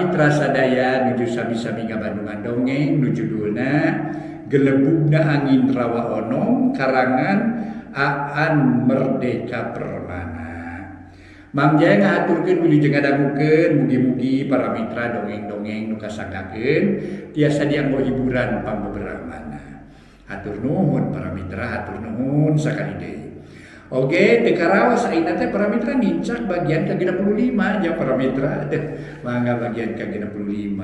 mitra sadaya nuju sami-sami ngabandungan dongeng nu judulna Gelebugna Angin Rawa Onom karangan Aan Merdeka Permana. Mang Jaya ngahaturkeun wilujeng ngadangukeun, mugi-mugi para mitra dongeng-dongeng nu kasanggakeun tiasa dianggo hiburan pangbeberang mana. Hatur nuhun para mitra, hatur nuhun sakali deui. Oke, teu karaos ayeuna teh para mitra nincak bagian ke-65 nya para mitra. Deh, mangga bagian ke-65.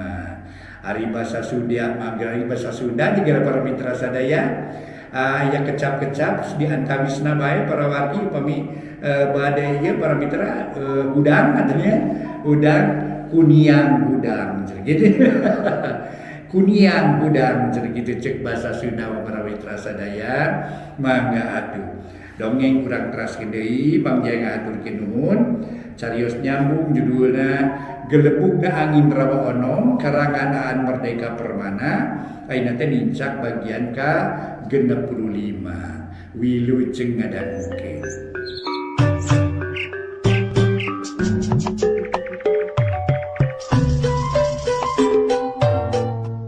Ari bahasa Sunda, mangga ari bahasa Sunda juga para mitra sadaya. Aya kecap-kecap di antawisna bae para wargi upami bade ieu para mitra hudang artinya hudang kuniang hudang gitu. Kuniang hudang gitu cek bahasa Sunda para mitra sadaya, mangga atuh. Dongeng kurang teraskeun deui, Mang Jaya ngahaturkeun nuhun. Carios nyambung judulna Gelebugna Angin Rawa Onom karangan Aan Merdeka Permana. Ayeuna teh nincak bagian ka 65. Wilujeng ngadangukeun.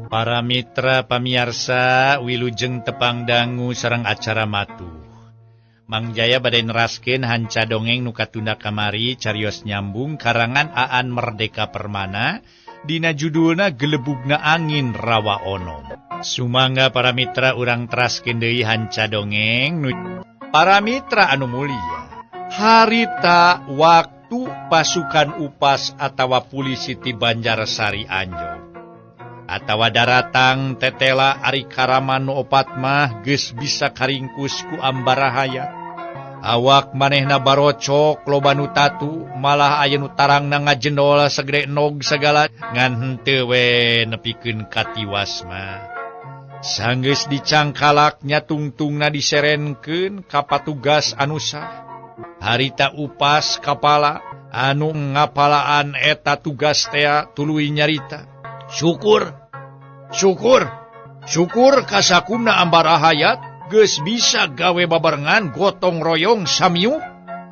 Para mitra pamiarsa wilujeng tepang dangu sareng acara matuh. Mang Jaya bade neraskeun hanca dongeng nu katunda kamari carios nyambung karangan Aan Merdeka Permana dina judulna Gelebugna Angin Rawa Onom. Sumangga para mitra urang teraskeun deui hanca dongeng nu para mitra anu mulia. Harita waktu pasukan upas atawa polisi ti Banjarsari Anjog atawa daratang tetela ari karaman nu opat mah geus bisa karingkus ku Ambarahaya. Awak manehna barocok loba nu tatu malah aya nu tarangna ngajendol sagede nog sagala ngan henteu we nepikeun katiwas mah. Sanggeus dicangkalak nya tungtungna diserenkeun ka patugas anu sah. Harita upas kapala anu ngapalaan eta tugas tea tuluy nyarita. Syukur, syukur, syukur kasakumna Ambarahayat geus bisa gawe babarengan gotong royong samiuk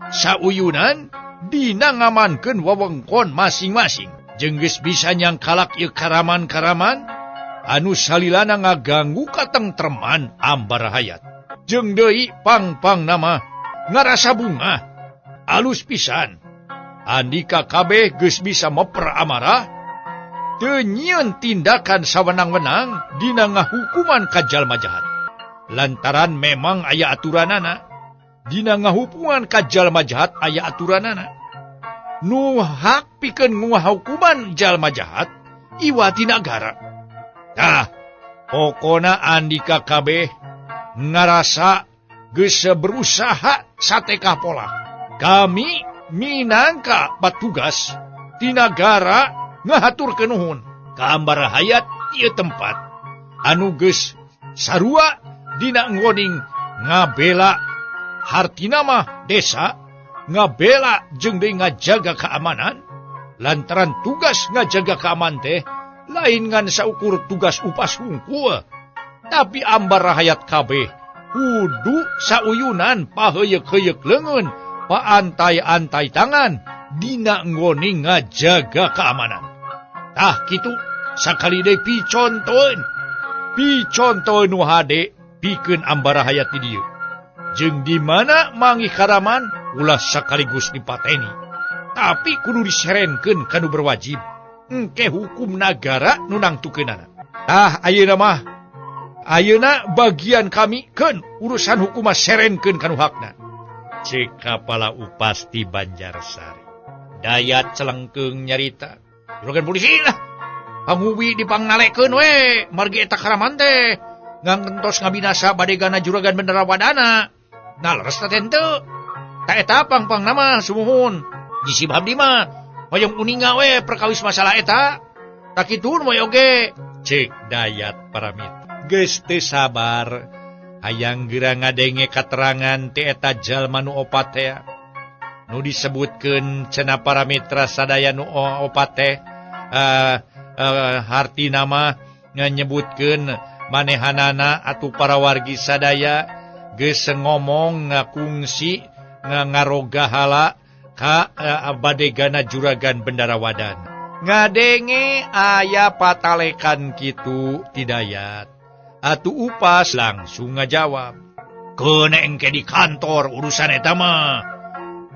sauyunan dina ngamankeun wewengkon masing-masing. Jeung geus bisa nyangkalak ieu karaman-karaman anu salilana ngaganggu katengtreman Ambarahayat. Jeung deui pang-pang nama ngarasa bungah alus pisan. Andika kabeh geus bisa meper amarah teu nyieun tindakan sawenang-wenang dina ngahukuman ka jalma jahat. Lantaran memang aya aturanana dina ngahukuman ka jalma jahat aya aturanana. Nu hak pikeun ngahukuman jalma jahat iwati nagara. Tah, pokona andika kabeh ngarasa geus berusaha satekah pola. Kami minangka patugas ti nagara ngahaturkeun nuhun ka Ambarahayat ieu tempat anu geus sarua dina nggoning ngabela hartina mah desa, ngabela jeung deui ngajaga keamanan. Lantaran tugas ngajaga keamanan teh lain ngan saukur tugas upas hungkul, tapi Ambarahayat kabeh kudu sauyunan paheuyeuk-heuyeuk leungeun, paantai-antai tangan dina nggoning ngajaga keamanan. Tah kitu sakali deui picontoeun, picontoeun nu hade pikeun Ambarahayat di dieu. Jeung di mana manggih karaman ulah sakaligus dipateni, tapi kudu diserenkeun ka nu berwajib. Engke hukum nagara nu nangtukeunana. Tah ayeuna mah ayeuna bagian kami keun urusan hukum mah serenkeun ka nu hakna. Ceuk kapala upas ti Banjarsari. Dayat celengkeung nyarita. Juragan polisi lah. Panguwi dipangnalekeun we margi eta karaman teh ngangentos ngabinasa badegana juragan bendera wadana. Nah leres teh henteu. Ta eta pang-pang nama sumuhun. Jisib abdi mah hoyong uninga we perkawis masalah eta. Tak kitu moy oge. Ceuk Dayat paramit. Geus teu sabar hayang geura ngadenge katerangan ti eta jalma nu opat teh. Nu disebutkeun cenah para mitra sadaya nu opat teh hartina mah nyebutkeun manehanana atuh para wargi sadaya geus ngomong ngakungsi ngarogahala ka badegana juragan bendara wadan. Ngadenge aya patalekan kitu ti Dayat. Atuh Upas langsung ngajawab. Keun engke di kantor urusan eta mah.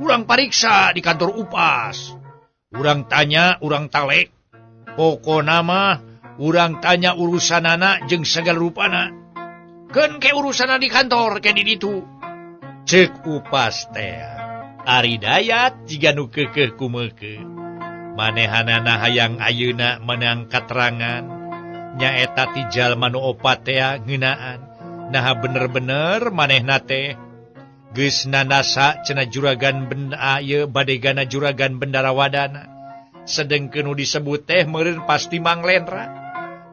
Urang pariksa di kantor Upas. Urang tanya, urang talek. Pokona mah urang tanya urusanana jeung sagala rupana. Keun ke urusanna di kantor ke di ditu. Ceuk Upas teh. Ari Dayat jiga nu keukeuh kumeukeuh. Manehanana hayang ayeuna meunang katerangan. Nyaeta ti jalma nu opat teh ngeunaan. Naha bener-bener manehna teh geus nanasa cenah juragan benda ieu badegana juragan Bendara Wadana. Sedengkeun nu disebut teh meureun pasti Mang Lendra.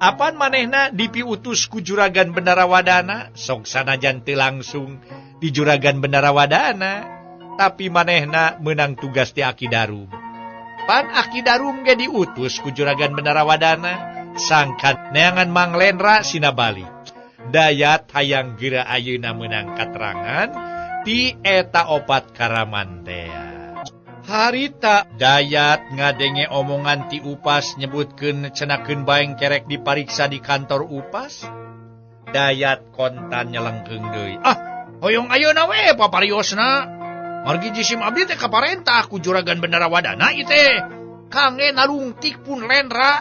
Apan manehna dipiutus ku juragan Bendara Wadana, sok sanajan teu langsung di juragan Bendara Wadana, tapi manehna meunang tugas ti Aki Darum. Pan Aki Darum ge diutus ku juragan Bendara Wadana, sangkan neangan Mang Lendra sina balik. Dayat hayang geura ayeuna meunang katerangan ti eta opat karaman teh. Harita Dayat ngadenge omongan ti Upas nyebutkeun cenakeun baeng kerek dipariksa di kantor Upas. Dayat kontan nyelengkeung deui. Ah, hoyong ayeuna we papariosna. Margi jisim abdi teh kaparentah ku juragan Bendara Wadana ieu teh. Kangge nalungtik pun Lendra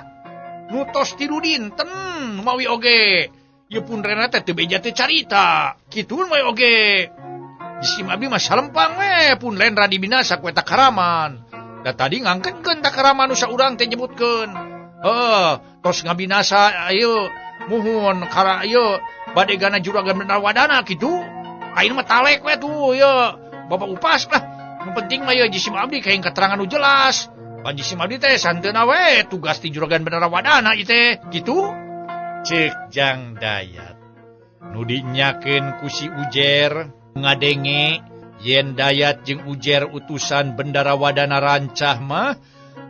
nu tos tilu dinten mawi oge. Ieu pun Lendra teh teu beja teu carita. Kitu we oge. Jisim abdi mah salempang we pun Lendra dibinasa ku eta karaman. Da tadi ngangketkeun ta karaman nu saurang teh nyebutkeun. Heuh, tos ngabinasa ieu muhun kara ieu badegana juragan Bendara Wadana kitu. Ayeuna mah talek we tuh ieu Bapak Upas lah. Nu penting mah ieu jisim abdi kayak keterangan nu jelas. Pan jisim abdi teh santeuna we tugas ti juragan Bendara Wadana ieu teh kitu. Ceuk Jang Dayat. Nu dinyakeun ku si Ujer ngadenge yen Dayat jeung Ujer utusan Bendara Wadana rancah mah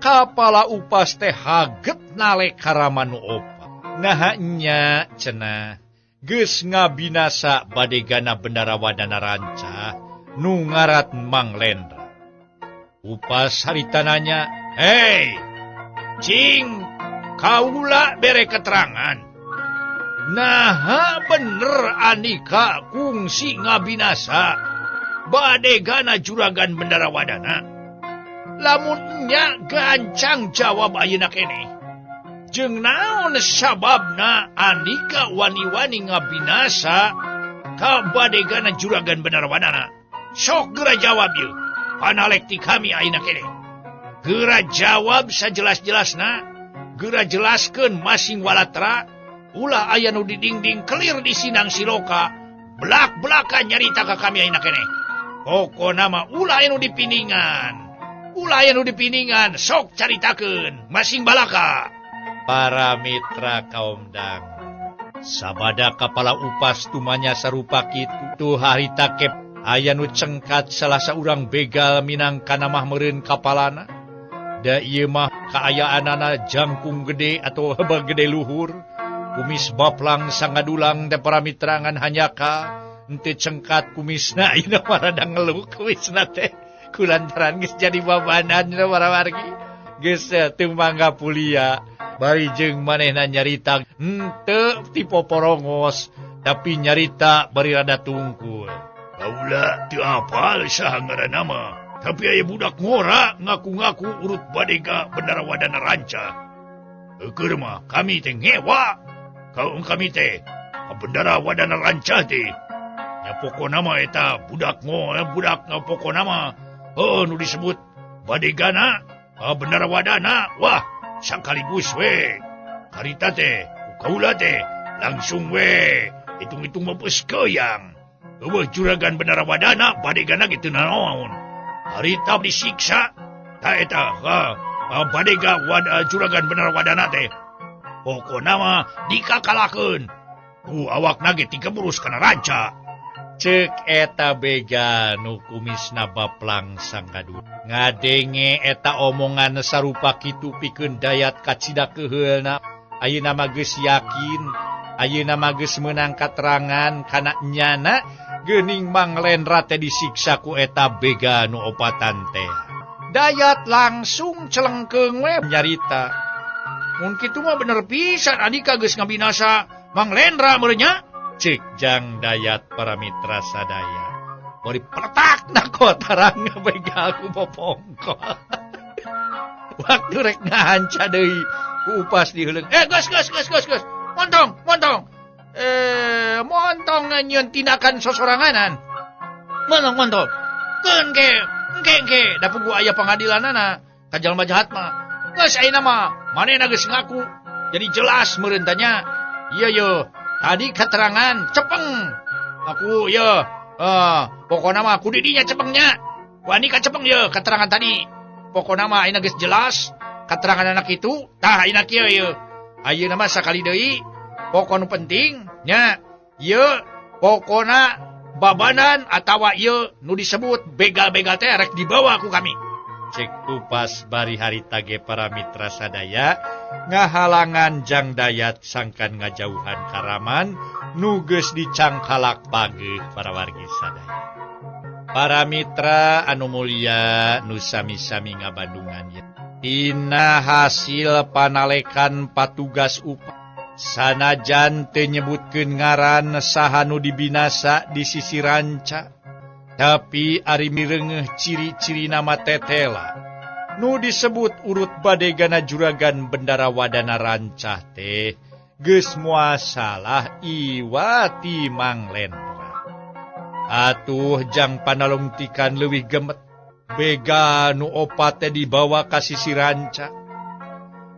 kapala Upas teh haget nalek karaman nu opat. Naha nya cenah geus ngabinasa badegana Bendara Wadana rancah nu ngarat Mang Lendra. Upas harita nanya, "Hei, cing, kaula bere keterangan. Naha bener andika kungsi ngabinasa badegana juragan Bendara Wadana? Lamun nya gancang jawab ayeuna keneh. Jeung naon sababna andika wani-wani ngabinasa ka badegana juragan Bendara Wadana? Sok geura jawab ieu. Panalek ti kami ayeuna keneh. Geura jawab sajelas-jelasna, geura jelaskeun masing walatra." Ulah aya nu di dingding kelir di sinang siloka, belak-belakan nyarita ka kami ayeuna keneh. Pokona mah ulah aya nu dipindingan. Ulah aya nu dipindingan, sok caritakeun masing balaka. Para mitra kaum dang. Sabada kapala Upas tumanya sarupa kitu tuh harita kep aya nu cengkat salah saurang begal minangka mah meureun kapalana. Da ieu mah kaayaanana jangkung gede atau gede luhur. Kumis baplang sangadulang teh para mitrangan hanyaka henteu cengkat kumisna ayeuna mah rada ngeluh kumisna teh kulantaran geus jadi babanan para wargi geus teu mangga pulia bari jeung manehna nyarita henteu ti poporongos tapi nyarita bari rada tungkul. Kaula teu apal saha ngaranna mah tapi aya budak ngora ngaku-ngaku urut badega Bendara Wadana rancah. Eukeun mah kami teh ngewa. Kaum kami teh Bendara Wadana rancah teh. Nya pokona mah eta budak budak pokona mah heuh nu disebut badegana Bendara Wadana. Wah, sakaligus we. Karita teh kaula teh langsung we hitung-hitung mah geus keuyang. Eueuh juragan Bendara Wadana badegana ge teu nanaon. Harita disiksa ta eta badega juragan Bendara Wadana teh. Pokona mah dikakalakeun. Ku awakna ge tikeburus kana ranca. Ceuk eta bega nu kumisna baplang sangkadu. Ngadenge eta omongan sarupa kitu pikeun Dayat kacida keuheulna. Ayeuna mah geus yakin, ayeuna mah geus meunang katerangan kana nyana geuning Mang Lendra teh disiksa ku eta bega nu opatan teh. Dayat langsung celengkeung we nyarita. Mun kitu mah bener pisan Andika geus ngabinasa Mang Lendra meureun nya. Cek Jang Dayat para mitra sadaya. Bari peletak na kotarang begal ku popongko. Waktu rek ngahanca deui ku Upas diheuleung. Geus geus geus geus geus. Montong, montong. Montong nyieun tindakan sosoranganan. Montong, montong. Keun ke, engke engke da pugu aya pangadilanana ka jalma jahat mah. Geus ayeuna mah manehna geus ngaku. Jadi jelas meureun tanya. Ieu ye, tadi keterangan cepeng. Aku ye, pokona mah ku didinya cepengnya. Ku Andika cepeng ye keterangan tadi. Pokona mah ayeuna geus jelas keterangan anak itu, tah ayeuna kieu ye. Ayeuna mah sakali deui pokok nu penting nya ieu pokona babanan atawa ieu nu disebut begal-begal teh rek dibawa ku kami. Cek Upas bari harita ge para mitra sadaya ngahalangan Jang Dayat sangkan ngajauhan karaman nu geus dicangkalak pageuh para wargi sadaya. Para mitra anu mulia nu sami-sami ngabandungan ye. Tina hasil panalekan patugas Upas sanajan teu nyebutkeun ngaran saha nu dibinasa di sisi ranca, tapi ari mireungeuh ciri-ciri nama tetela nu disebut urut badegana juragan bendara wadana rancah teh geus moal salah Iwati Mang Lendra. Atuh jang panalungtikan leuwih gemet, bega nu opat teh dibawa ka sisi ranca.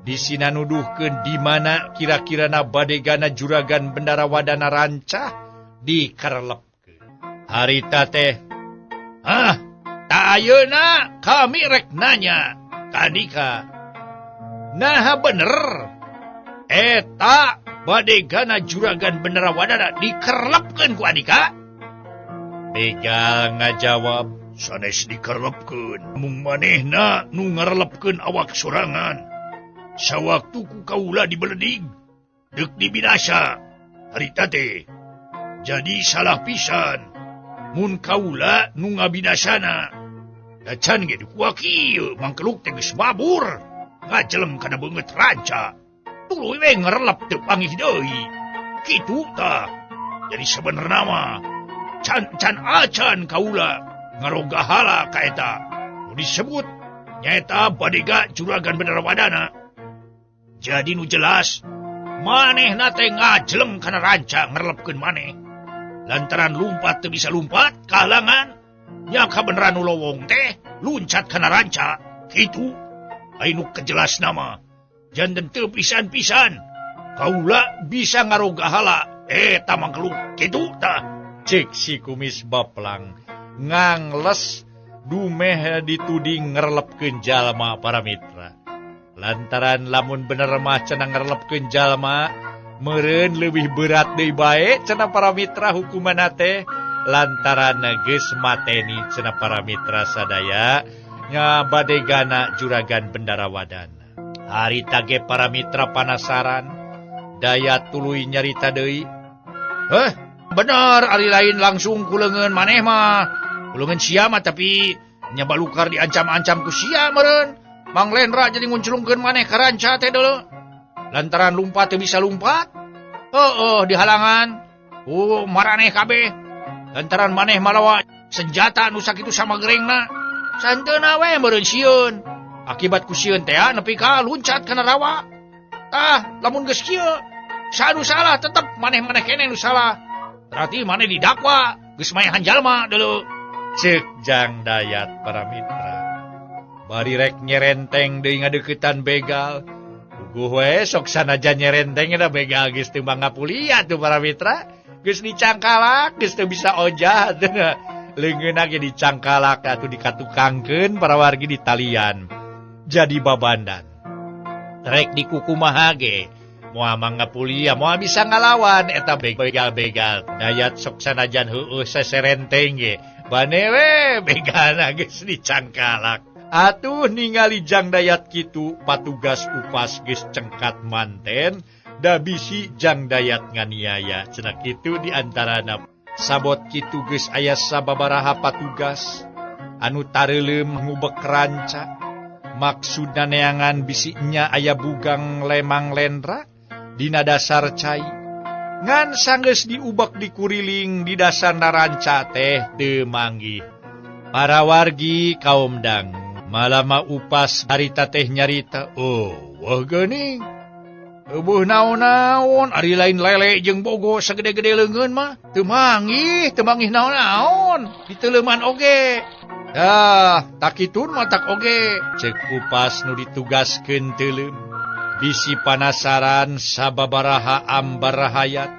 Disina nuduhkeun di mana kira-kirana badegana juragan bendara wadana rancah dikerlepkeun. Harita teh, ah, tak ayeuna kami rek nanya ka Andika. Naha bener eta badegana juragan bendara wadana dikerlepkeun ku Andika? Begal ngajawab, sanes dikerlepkeun, mung manehna nu ngarlepkeun awak sorangan. Sawaktu ku kaula dibeledig, deuk dibinasa, harita teh. Jadi salah pisan, mun kaula nu ngabinasana. Da can ge dikuak kieu, mangkeluk teh geus mabur, ngajeleng kana beungeut ranca. Tuluy we ngerlep teu panggih deui. Kitu tah. Jadi sebenarna mah can can acan kaula ngarogahala ka eta. Nu disebut nyaeta badega juragan bendara wadana. Jadi nu jelas manehna teh ngajeleng kana ranca ngerlepkeun maneh. Lantaran lumpat teu bisa lumpat kahalangan nya kabeneran nu lowong teh luncat kana ranca. Kitu ai nu kejelasna mah janten teu pisan-pisan kaula bisa ngarogahala eta mangkeluk kitu tah. Cek si kumis baplang ngangles dumeh dituding ngerlepkeun jalma para mitra. Lantaran lamun bener mah cenah ngerlepkeun jalma meureun leuwih berat deui bae cenah para mitra hukumanna teh lantaran geus mateni cenah para mitra sadaya nya badegana juragan bendara wadana. Harita ge para mitra panasaran Dayat tuluy nyarita deui. Heh, bener ari lain langsung ku leungeun maneh mah. Ku leungeun sia mah tapi nya balukar diancam-ancam ku sia meureun. Mang Lendra jadi ngunclungkeun maneh ka ranca teh deuleu. Lantaran lumpat teu bisa lumpat. Heueuh dihalangan. Ku maraneh kabeh. Lantaran maneh malawa senjata nu sakitu sama gerengna. Santeuna we meureun sieun. Akibat ku sieun teh nepi ka luncat kana rawa. Tah, lamun geus kieu, saha nu salah tetep maneh-maneh keneh nu salah. Berarti maneh didakwa geus mayahan jalma deuleu. Ceuk Jang Dayat para mitra. Bari rek nyerenteng deui ngadeukeutan begal. Puguh we sok sanajan nyerenteng da begal geus teu mangapulia tuh para mitra. Geus dicangkalak geus teu bisa ojah. Leungeunna ge dicangkalak atuh dikatukangkeun para wargi di talian. Jadi babandan. Rek dikukumaha ge moal mangapulia moal bisa ngalawan eta begal-begal. Dayat sok sanajan heueuh seserenteng ge bane we begalna geus dicangkalak. Atuh ningali Jang Dayat kitu patugas Upas geus cengkat manten da bisi Jang Dayat nganiaya cenah kitu di antarana. Sabot kitu geus aya sababaraha patugas. Anu tareuleum ngubek ranca. Maksudna neangan bisinya aya bugang lemang lendra dina dasar cai. Ngan sanggeus diubek dikuriling di dasar ranca teh teu manggih. Para wargi kaum dangu malama upas harita teh nyarita, oh wah geuning. Eueuh naon-naon ari lain lele jeung bogo sagede-gede leungeun mah teu manggih naon-naon diteuleuman oge. Dah, takitun matak oge. Cek upas nu ditugaskeun teuleum. Bisi panasaran sababaraha ambar hayat.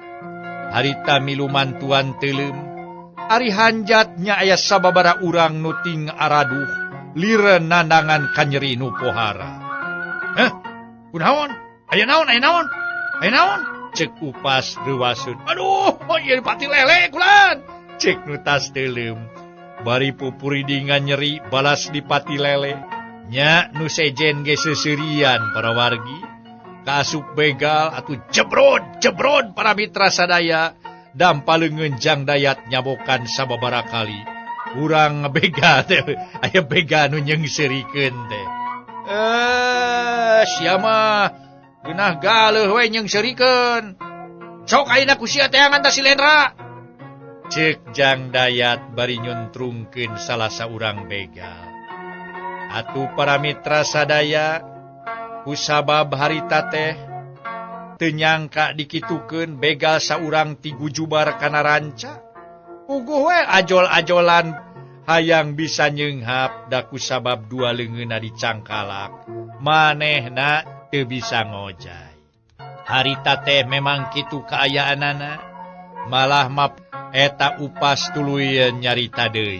Harita milu mantuan teuleum. Ari hanjatnya aya sababara urang nu ting araduh. Lireun nandangan kanyeri nu pohara. Heh, kunaon? Aya naon, aya naon? Aya naon? Cek upas reuwaseun. Aduh, ieu pati lele kulan. Cek nu tas teuleum. Bari pupuridingan nyeri balas dipati lele. Nya nu sejen ge seuseurian para wargi. Kaasup begal atuh jebrod jebrod para mitra sadaya. Dampa leungeun Jang Dayat nyabokan sababaraha kali. Urang begal teh aya begal nu nyeungseurikeun teh. Sia mah geunah galeuh we nyeungseurikeun. Sok ayeuna ku sia teangan ta si Lendra. Cek Jang Dayat bari nyuntrungkeun salah saurang begal. Atuh para mitra sadaya kusabab harita teh teu nyangka dikitukeun begal saurang ti gujubar kana ranca. Puguh we ajol-ajolan hayang bisa nyeunghap da kusabab dua leungeunna dicangkalak. Manehna teu bisa ngojay. Harita teh memang kitu kaayaanana. Malah map eta upas tuluy nyarita deui.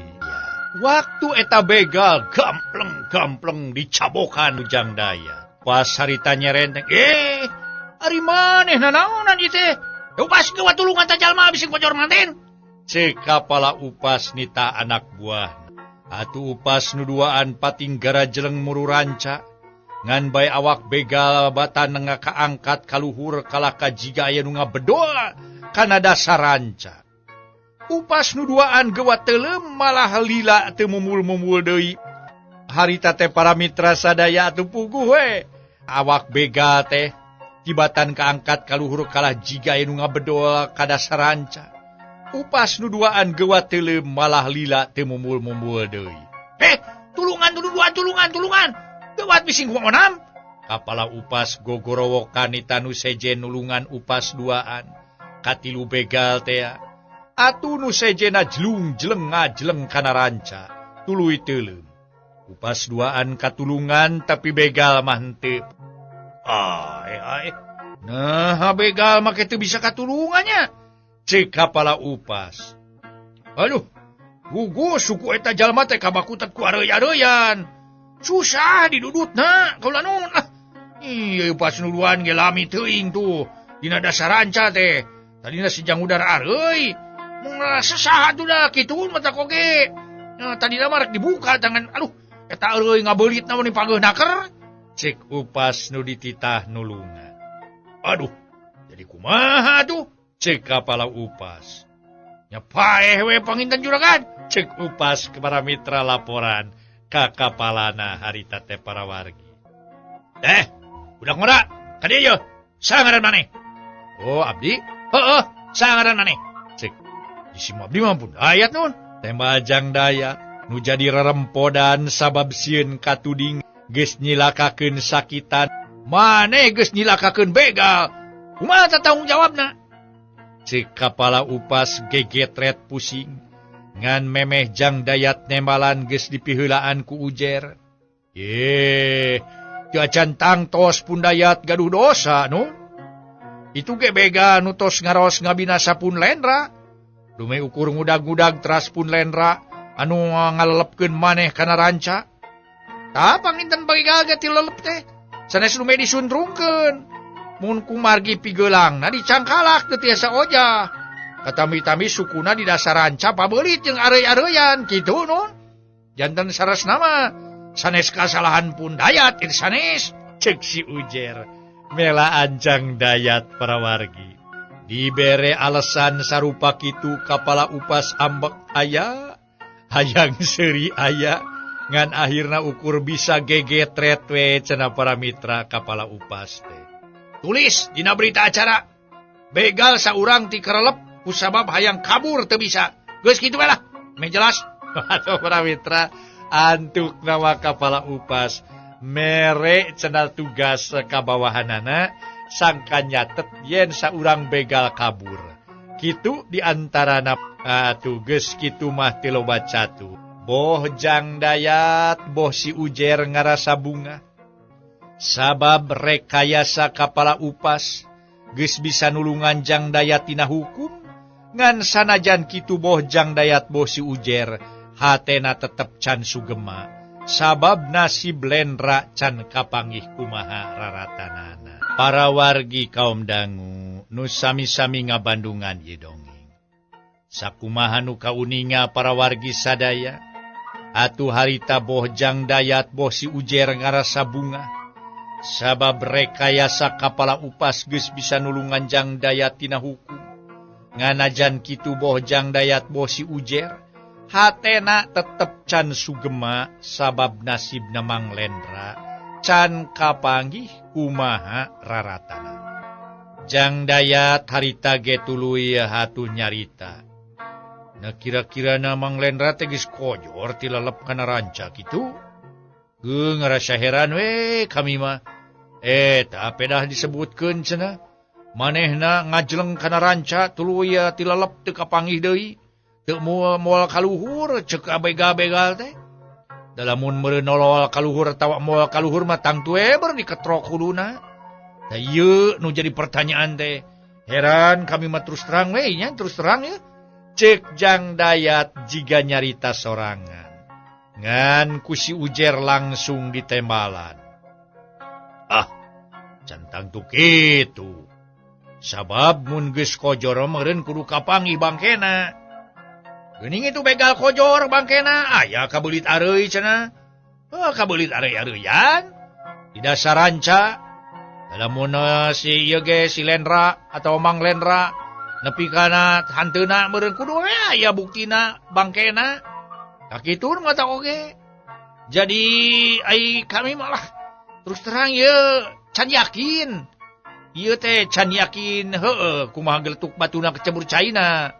Waktu eta begal gampleng-gampleng dicabokan Jang Dayat. Pas harita nyerenteng, ari maneh nanaonan ieu teh? Upas gewa tulungan ta jalma bisi bocor manten. Cek kapala upas nita anak buah. Atuh upas nu duaan pating garajeleng muru ranca. Ngan bae awak begal batan ngakaangkat kaluhur kalaka jiga aya nu ngabedol kana dasar ranca. Upas nu duaan gewa teuleum malah lila teu mumul-mumul deui. Harita teh para mitra sadaya atuh puguh we. Awak begal teh tibatan kaangkat kaluhur kalah jiga aya nu ngabedol ka dasar ranca. Upas nu duaan gewa teuleum malah lila teu mumul-mumul deui. Tulungan nu duaan tulungan tulungan. Gewat bising kuonam. Kapala upas gogorowokan nita nu sejen nulungan upas duaan. Katilu begal teh. Atuh nu sejena jlung-jleng ngajleng kana ranca, tuluy teuleum. Upas duaan katulungan tapi begal mah henteu. Ae. Nah, begal mah kitu bisa katulungannya. Cek kapala upas. Aduh, gugus suku eta jalma teh kabakutat ku areuy-areuyan. Susah didudutna, kaula nun. Ah, ieu upas nu duaan ge lami teuing tuh dina dasar ranca teh. Tadina si Jang Udar areuy. Ngerasa saha tuh dah kitu mata koge. Nah, tadina mah rek dibuka tangan. Aduh, eta euy ngabeulit naon pageuh naker. Cek upas nu dititah nulungan. Aduh, jadi kumaha tuh? Cek kapala upas. Nya paeh we panginten juragan. Cek upas ke para mitra laporan ka kapalana harita teh para wargi. Budak ngora, ka dieu yeuh. Saha ngaran maneh? Oh, abdi. Heueuh, saha ngaran maneh? Cek isi abdi mah pun Dayat nun. Tembak Jang Dayat nu jadi rerempodan sabab sieun katuding geus nyilakakeun sakitan. Maneh geus nyilakakeun begal. Kumaha tah tanggung jawabna? Cek kapala upas gegetret pusing. Ngan memeh Jang Dayat nembalan geus dipiheulaan ku ujer. Teu acan tangtos pun Dayat gaduh dosa nu. Itu ge begal nu tos ngaros ngabinasa pun Lendra. Dume ukur ngudag-ngudag teras pun Lendra anu ngalelepkeun maneh kana ranca. Tah panginten begal ge ti lelep teh. Sanes dume disuntrungkeun. Mun kumargi pigeulangna dicangkalak teu tiasa ojah. Katami-tami sukuna di dasar ranca pabeulit jeung areuy-areuyan kitu nun. Janten saresna mah sanes kasalahan pun Dayat ieu sanes. Cek si ujer melaan Jang Dayat para wargi. Dibere alasan sarupa kitu kapala upas ambek aya. Hayang seuri aya ngan akhirna ukur bisa gegetret we cenah para mitra kapala upas teh. Tulis dina berita acara begal saurang ti kerelep kusabab hayang kabur teu bisa. Geus kitu we lah, meh jelas. Atuh para mitra antuk nama kapala upas mere cenah tugas kabawahanana sangka nyatet yen saurang begal kabur. Kitu diantarana atuh geus kitu mah teu loba catu. Boh Jang Dayat boh si Ujer ngarasa bunga. Sabab rekayasa kapala upas geus bisa nulungan Jang Dayat tina hukum ngan sanajan kitu boh Jang Dayat boh si Ujer hatena tetep can sugema sabab nasib Lendra can kapanggih kumaha raratanana. Para wargi kaum dangu nu sami-sami ngabandungan ieu dongeng. Sakumaha nu kauninga para wargi sadaya atuh harita boh Jang Dayat boh si Ujer ngarasa bunga sabab rekayasa kapala upas geus bisa nulungan Jang Dayat tina hukum. Nganajan kitu boh Jang Dayat boh si Ujer hatena tetep can sugema sabab nasibna Mang Lendra can kapanggih kumaha raratana. Jang Dayat harita ge tuluy hatuh nyarita. Nah kira-kira na Mang Lendra teh geus kojor ti lelep kana ranca kitu. Geu ngarasa heran we kami mah. Eta pedah disebutkeun cenah. Manehna ngajleng kana ranca tuluy ti lelep teu kapanggih deui. Teu moal kaluhur ceuk abega-begal teh. Da lamun meureun nolol kaluhur atawa moal kaluhur mah tangtu we beur diketrok huluna. Tah ieu nu jadi pertanyaan teh. Heran kami mah terus terang we nya, terus terang ya. Cek Jang Dayat jiga nyarita sorangan. Ngan ku si Ujer langsung ditembalan. Ah, can tangtu kitu. Sabab mun geus kojor meureun kudu kapanggih bangkena. Geuning itu begal kojor bangkena aya kabeulit areuy cenah. Oh, kabeulit areuy-areuyan. Di dasar ranca. Lamun si ieu ge si Lendra atau Mang Lendra nepi kana hanteuna meureun kudu we aya buktina bangkena. Ka kitu nu mata oge. Jadi ai kami malah terus terang ieu can yakin. Ieu teh can yakin heueuh kumaha geletuk batuna kecebur caina.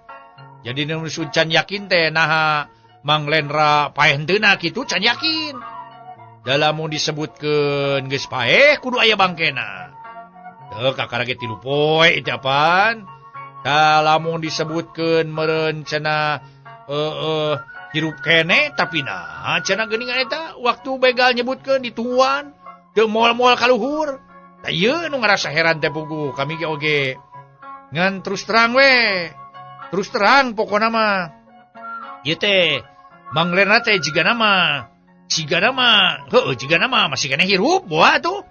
Jadi nu can yakin teh naha Mang Lendra paeh henteuna kitu can yakin. Dalamun disebutkeun geus paeh kudu aya bangkena. Teu kakara ge 3 poe itu apaan? Tah lamun disebutkeun meureun cenah hirup kene tapi nah cenah geuningan eta waktu begal nyebutkeun ditungguan teu moal-moal kaluhur. Tah ieu nu ngarasa heran teh puguh kami ge oge. Ngan terus terang we. Terus terang pokona mah. Ieu teh Mang Lendra teh jiga nama. Jiga nama, heueuh jiga nama masih keneh hirup boa tuh.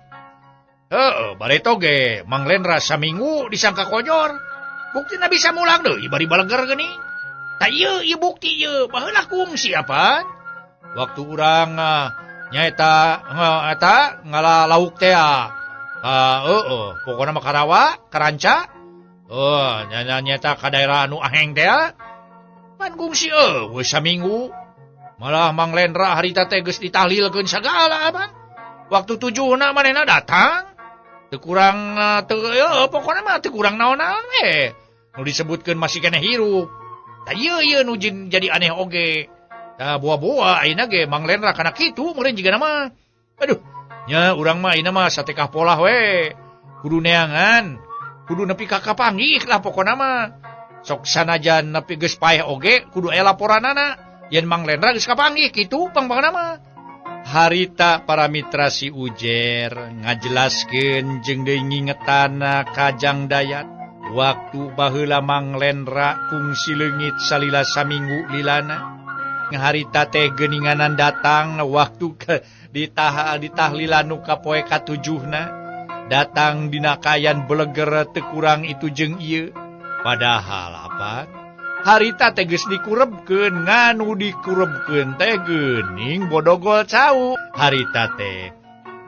Heueuh bareto ge Mang Lendra saminggu disangka kojor. Buktina bisa mulang deui bari baleger geuning. Tah ieu ieu bukti ieu baheula kungsi apaan? Waktu urang nyaeta eta ngala lauk teh heueuh pokona mah karawa karanca. Heuh nya nyaeta ka daerah anu aheng teh. Pan kungsi eueuh saminggu. Malah Mang Lendra harita teh geus ditahlilkeun sagala apan. Waktu tujuhna manehna datang. Teu kurang teu pokona mah teu kurang naon-naon we. Nu disebutkeun masih keneh hirup. Tah ieu ieu nu jadi aneh oge. Tah boa-boa ayeuna ge Mang Lendra kana kitu meureun jiga mah. Aduh, nya urang mah ayeuna mah satekah polah we. Kudu neangan, kudu nepi ka kapanggih lah pokona mah. Sok sanajan nepi geus paeh oge kudu aya laporanana. Yen Mang Lendra geus kapanggih kitu pang-pangna mah. Harita para mitra si Ujer ngajelaskeun jeung deui ngingetanna ka Jang Dayat. Waktu baheula Mang Lendra kungsi leungit salila saminggu lilana. Harita teh geuninganan datang waktu ke ditahlilan nu kapoe katujuhna. Datang dina kayan beleger teu kurang itu jeung ieu. Padahal apa? Harita teh geus dikurebkeun, nganu dikurebkeun teh geuning bodogol cau. Harita teh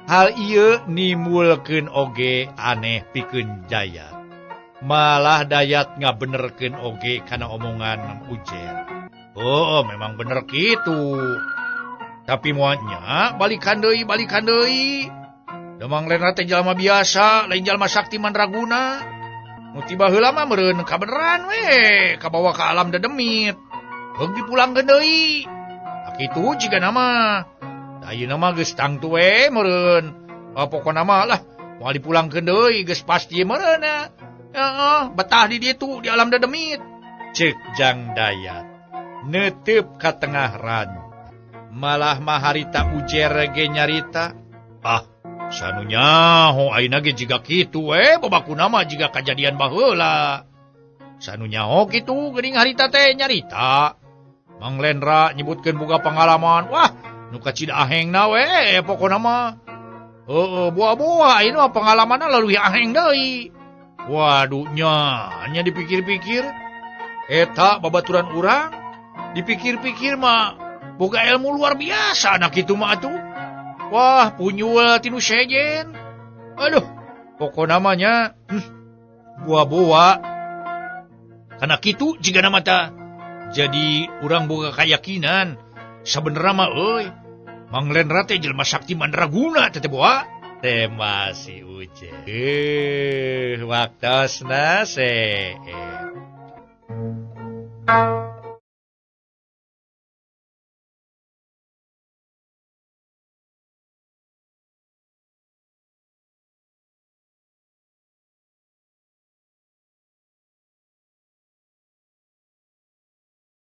hal ieu nimbulkeun oge aneh pikeun Dayat. Malah Dayat ngabenerkeun oge kana omongan Ujer. Oh, memang bener gitu. Tapi muatnya balikan deui, balikan deui. Demang Lendra teh jalma biasa, lain jalma sakti mandraguna. Nu tiba heula mah meureun kabeneran we, kabawa ka alam dedemit. Heug dipulangkeun deui. Tah kitu jigana mah. Da ayeuna mah geus tangtu we meureun. Pokona mah lah moal dipulangkeun deui geus pasti meureun. Heeh, betah di ditu di alam dedemit. Ceuk Jang Dayat neuteup ka tengah ran. Malah mah harita ujer ge nyarita. Ah, sanu nyaho ayeuna ge jiga kitu we babakuna mah jiga kajadian baheula. Sanu nyaho kitu geuning harita teh nyarita. Mang Lendra nyebutkeun boga pengalaman. Wah, nu kacida ahengna we pokona mah. Heeh, buah-buah ayeuna mah pengalamanna leuwih aheng deui. Waduh nya, nya dipikir-pikir eta babaturan urang dipikir-pikir mah boga ilmu luar biasa anak itu mah atuh. Wah, punyul tinu sejen. Aduh, pokok namanya buah-buah. Karena kitu jiga nama ta. Jadi urang boga keyakinan sabenerna mah euy. Mang Lendra teh jelema sakti mandraguna teh boa. Teh masih uje. Waktosna se.